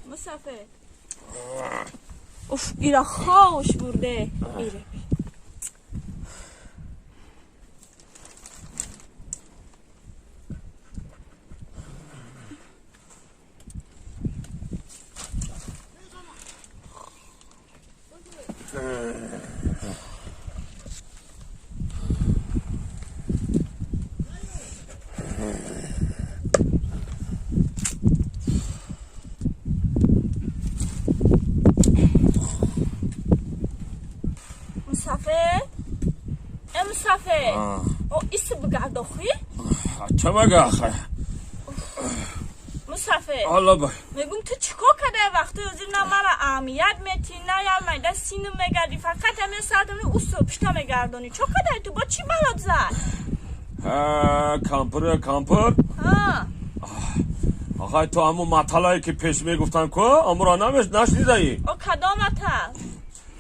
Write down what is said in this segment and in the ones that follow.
Мусафед. Уф, ира хош бурде. Ире. مسافر ای مسافر او ایس بگرد آخی؟ چه مگه آخه؟ مسافر حالا با میگم تو چیکار کرده وقتی حضور نه مرا اهمیت میتی نه یا میده سینم میگردی فقط همه ساعت همه اوسو پشتا میگردونی چه کرده تو با چی برات زد؟ کامپر کامپر ها آخه تو همون مطلعی که پیش میگفتن که امرا نمیش نشنیدی او کدام مطل؟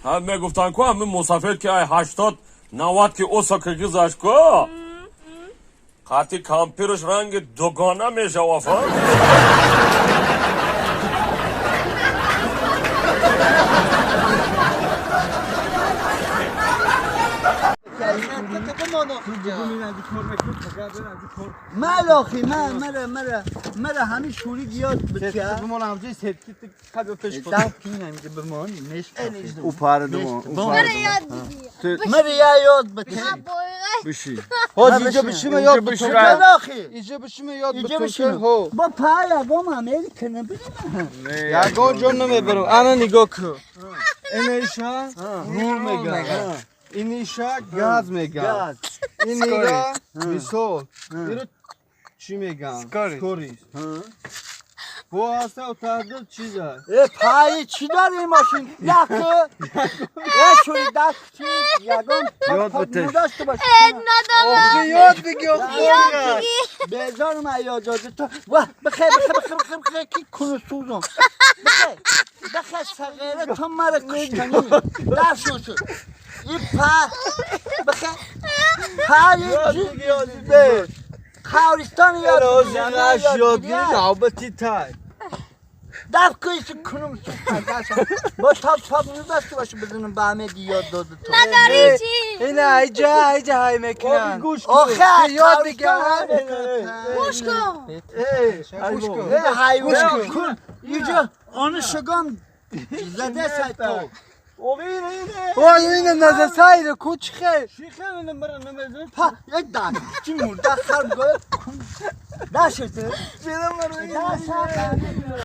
هم میگفتن که همین مسافر که ای 80 90 که اوسا که گذشت که قاطی کامپیرش رنگ دوگانه میشه وفا. ملاخی من مرا مرا مرا همین شوری گیاد بچه بمان همجوری سرکیت قبل پیش کن. دست کین که بمان نشت او پاردم او مرا یاد بگیر. مرا یاد بچه بشی. ها اینجا بشیم یاد بشیم. ملاخی اینجا بشیم یاد اینجا بشیم. بشیم ها با پایا با من امریکا نبینم. یگان جان نمیبرم. انا نگاه کن. این ایشا رول میگه. این ایشا گاز میگه. این ایرا میسول. اینو چی میگن؟ سکوریس. Bu hasta utandı چیزه. ای پای چی داری ماشین؟ دک. ای شوری دک چی؟ یگان یاد بته. داشته باش. آخه یاد بگی آخه. یاد بگیر. بیزار من یاد داده تو. واه بخیر بخیر بخیر بخیر بخیر کی کنو سوزم. بخیر بخیر صغیره تو مرا کشتنی. در شو شو. این پا بخیر پای چی؟ یاد بگی. خاورستان یاد روزی قش یاد گیری نوبتی تای. دف کنی کنم با تاب تاب نداشته باشه بدونم به همه یاد داده تو. نداری چی؟ اینه ایجا ایجا های میکنن. آخه یاد بگیر. گوش کن. گوش کن. حیوان کن اینجا آن شگان زده سای تو. وای اینه نزد سایر کوچ خیر. پا یک دم چی مرده خر گل داشته. داشته.